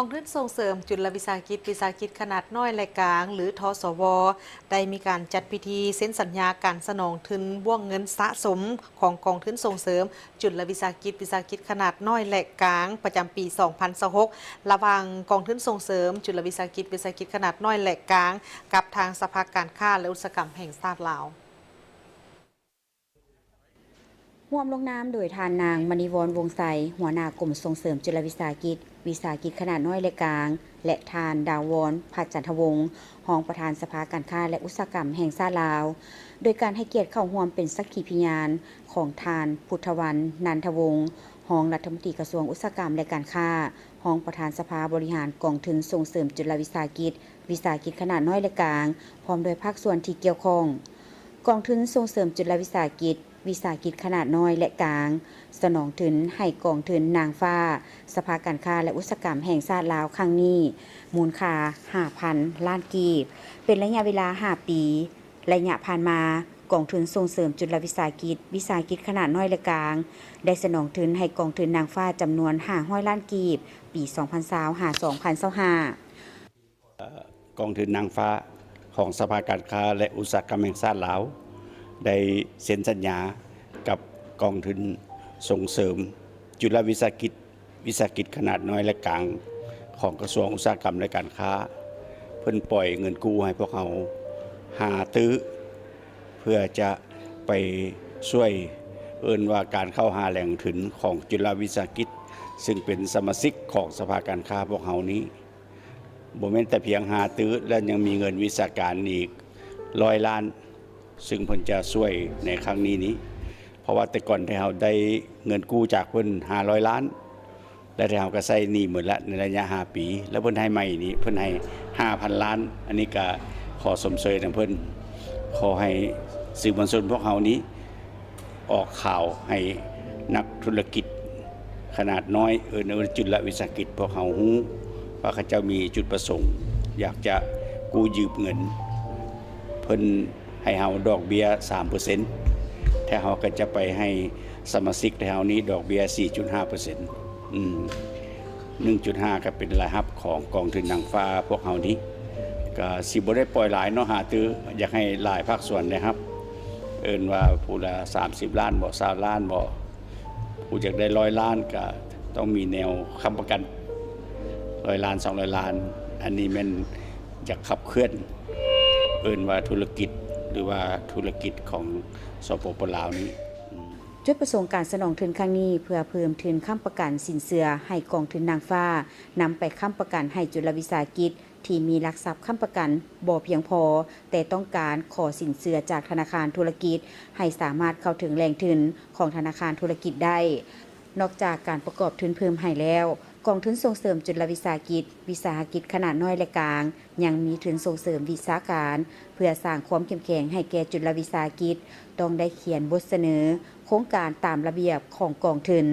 ກອງທຶນສົ່ງເສີມຈຸລະວິສາຫະກິດ ວິສາຫະກິດຂະໜາດນ້ອຍ ແລະ ກາງ ຫຼື ທສວ ໄດ້ມີການຈັດພິທີເຊັນສັນຍາການສະໜອງທຶນບ້ວງເງິນສະສົມຂອງກອງທຶນສົ່ງເສີມຈຸລະວິສາຫະກິດ ວິສາຫະກິດຂະໜາດນ້ອຍ ແລະ ກາງ ປະຈຳປີສອງພັນຊາວຫົກ ລະຫວ່າງກອງທຶນສົ່ງເສີມຈຸລະວິສາຫະກິດ ວິສາຫະກິດຂະໜາດນ້ອຍ ແລະ ກາງ ກັບທາງສະພາການຄ້າ ແລະ ອຸດສາຫະກຳແຫ່ງຊາດລາວ. ຮ່ວມລົງນາມໂດຍທ່ານນາງ ມະນີວອນ ວົງໄຊ ຫົວໜ້າກົມສົ່ງເສີມຈຸລະວິສາຫະກິດ ວິສາຫະກິດຂະໜາດນ້ອຍ ແລະ ກາງ ແລະ ທ່ານ ດາວອນ ພັດຈັນທະວົງ ຮອງປະທານສະພາການຄ້າ ແລະ ອຸດສາຫະກຳແຫ່ງຊາດລາວ, ໂດຍການໃຫ້ກຽດເຂົ້າຮ່ວມເປັນສັກຂີພະຍານຂອງທ່ານ ພຸດທະວັນ ນັນທະວົງ ຮອງລັດຖະມົນຕີກະຊວງອຸດສາຫະກຳ ແລະ ການຄ້າ, ຮອງປະທານສະພາບໍລິຫານກອງທຶນສົ່ງເສີມຈຸລະວິສາຫະກິດ ວິສາຫະກິດຂະໜາດນ້ອຍ ແລະ ກາງ ພ້ອມດ້ວຍພາກສ່ວນທີ່ກ່ຽວຂ້ອງ. ກອງທຶນສົ່ງເສີມຈຸລະວິສາຫະກິດ ວິສາຫະກິດຂະໜາດນ້ອຍ ແລະ ກາງ ສະໜອງທຶນໃຫ້ກອງທຶນນາງຟ້າ ສະພາການຄ້າ ແລະ ອຸດສາຫະກຳແຫ່ງຊາດລາວຄັ້ງນີ້ ມູນຄ່າຫ້າພັນລ້ານກີບ ເປັນໄລຍະເວລາຫ້າປີ. ໄລຍະຜ່ານມາ, ກອງທຶນສົ່ງເສີມຈຸລະວິສາຫະກິດ ວິສາຫະກິດຂະໜາດນ້ອຍ ແລະ ກາງ ໄດ້ສະໜອງທຶນໃຫ້ກອງທຶນນາງຟ້າຈຳນວນຫ້າຮ້ອຍລ້ານກີບ ປີສອງພັນຊາວ ຫາ ສອງພັນຊາວຫ້າ. ກອງທຶນນາງຟ້າຂອງສະພາການຄ້າ ແລະ ອຸດສາຫະກຳແຫ່ງຊາດລາວ ໄດ້ເຊັນສັນຍາກັບກອງທຶນສົ່ງເສີມຈຸລະວິສາຫະກິດ ວິສາຫະກິດຂະໜາດນ້ອຍ ແລະ ກາງ ຂອງກະຊວງອຸດສາຫະກຳ ແລະ ການຄ້າ. ເພິ່ນປ່ອຍເງິນກູ້ໃຫ້ພວກເຮົາຫ້າຕື້ ເພື່ອຈະໄປຊ່ວຍ ເອີ້ນວ່າການເຂົ້າຫາແຫຼ່ງທຶນຂອງຈຸລະວິສາຫະກິດ ຊຶ່ງເປັນສະມາຊິກຂອງສະພາການຄ້າພວກເຮົານີ້. ບໍ່ແມ່ນແຕ່ພຽງຫ້າຕື້ ແລະ ຍັງມີເງິນວິຊາການອີກຮ້ອຍລ້ານ ຊຶ່ງເພິ່ນຈະຊ່ວຍໃນຄັ້ງນີ້ນີ້ ເພາະວ່າແຕ່ກ່ອນທີ່ເຮົາໄດ້ເງິນກູ້ຈາກເພິ່ນຫ້າຮ້ອຍລ້ານ ແລະ ທີ່ເຮົາກໍໃຊ້ໜີ້ໝົດລະໃນໄລຍະຫ້າປີ ແລ້ວເພິ່ນໃຫ້ໃໝ່ນີ້ ເພິ່ນໃຫ້ຫ້າພັນລ້ານ. ອັນນີ້ກໍຂໍຊົມເຊີຍນຳເພິ່ນ. ຂໍໃຫ້ສື່ມວນຊົນພວກເຮົານີ້ ອອກຂ່າວໃຫ້ນັກທຸລະກິດຂະໜາດນ້ອຍ ເອີ້ນວ່າຈຸລະວິສາຫະກິດ ພວກເຮົາຮູ້ວ່າເຂົາເຈົ້າມີຈຸດປະສົງຢາກຈະກູ້ຢືມເງິນ. ເພິ່ນໃຫ້ເຮົາດອກເບ້ຍສາມເປີເຊັນ ແຕ່ເຮົາກໍຈະໄປໃຫ້ສະມາຊິກແຖວເຮົານີ້ດອກເບ້ຍສີ່ຈຸດຫ້າເປີເຊັນ. ອືມ ໜຶ່ງຈຸດຫ້າ ກໍເປັນລາຍຮັບຂອງກອງທຶນນາງຟ້າພວກເຮົານີ້. ກໍຊິບໍ່ໄດ້ປ່ອຍຫຼາຍເນາະ ຫ້າຕື້ ຢາກໃຫ້ຫຼາຍພາກສ່ວນໄດ້ຮັບ. ເອີ້ນວ່າຜູ້ລະສາມສິບລ້ານບໍ ຊາວລ້ານບໍ ຜູ້ຢາກໄດ້ຮ້ອຍລ້ານ ກໍຕ້ອງມີແນວຄ້ຳປະກັນ ຮ້ອຍລ້ານ ສອງຮ້ອຍລ້ານ. ອັນນີ້ແມ່ນຢາກຂັບເຄື່ອນ ເອີ້ນວ່າທຸລະກິດ ຫຼືວ່າທຸລະກິດຂອງ ສປປ ລາວນີ້. ອືມ ຈຸດປະສົງການສະໜອງທຶນຄັ້ງນີ້ ເພື່ອເພີ່ມທຶນຄ້ຳປະກັນສິນເຊື່ອໃຫ້ກອງທຶນນາງຟ້າ ນຳໄປຄ້ຳປະກັນໃຫ້ຈຸລະວິສາຫະກິດ ທີ່ມີຫຼັກຊັບຄ້ຳປະກັນບໍ່ພຽງພໍ ແຕ່ຕ້ອງການຂໍສິນເຊື່ອຈາກທະນາຄານທຸລະກິດ ໃຫ້ສາມາດເຂົ້າເຖິງແຫຼ່ງທຶນຂອງທະນາຄານທຸລະກິດໄດ້. ນອກຈາກການປະກອບທຶນເພີ່ມໃຫ້ແລ້ວ, ກອງທຶນສົ່ງເສີມຈຸລະວິສາຫະກິດ, ວິສາຫະກິດຂະໜາດນ້ອຍ ແລະ ກາງ ຍັງມີທຶນສົ່ງເສີມວິຊາການ ເພື່ອສ້າງຄວາມເຂັ້ມແຂງໃຫ້ແກ່ຈຸລະວິສາຫະກິດ, ຕ້ອງໄດ້ຂຽນບົດສະເໜີໂຄງການຕາມລະບຽບຂອງກອງທຶນ.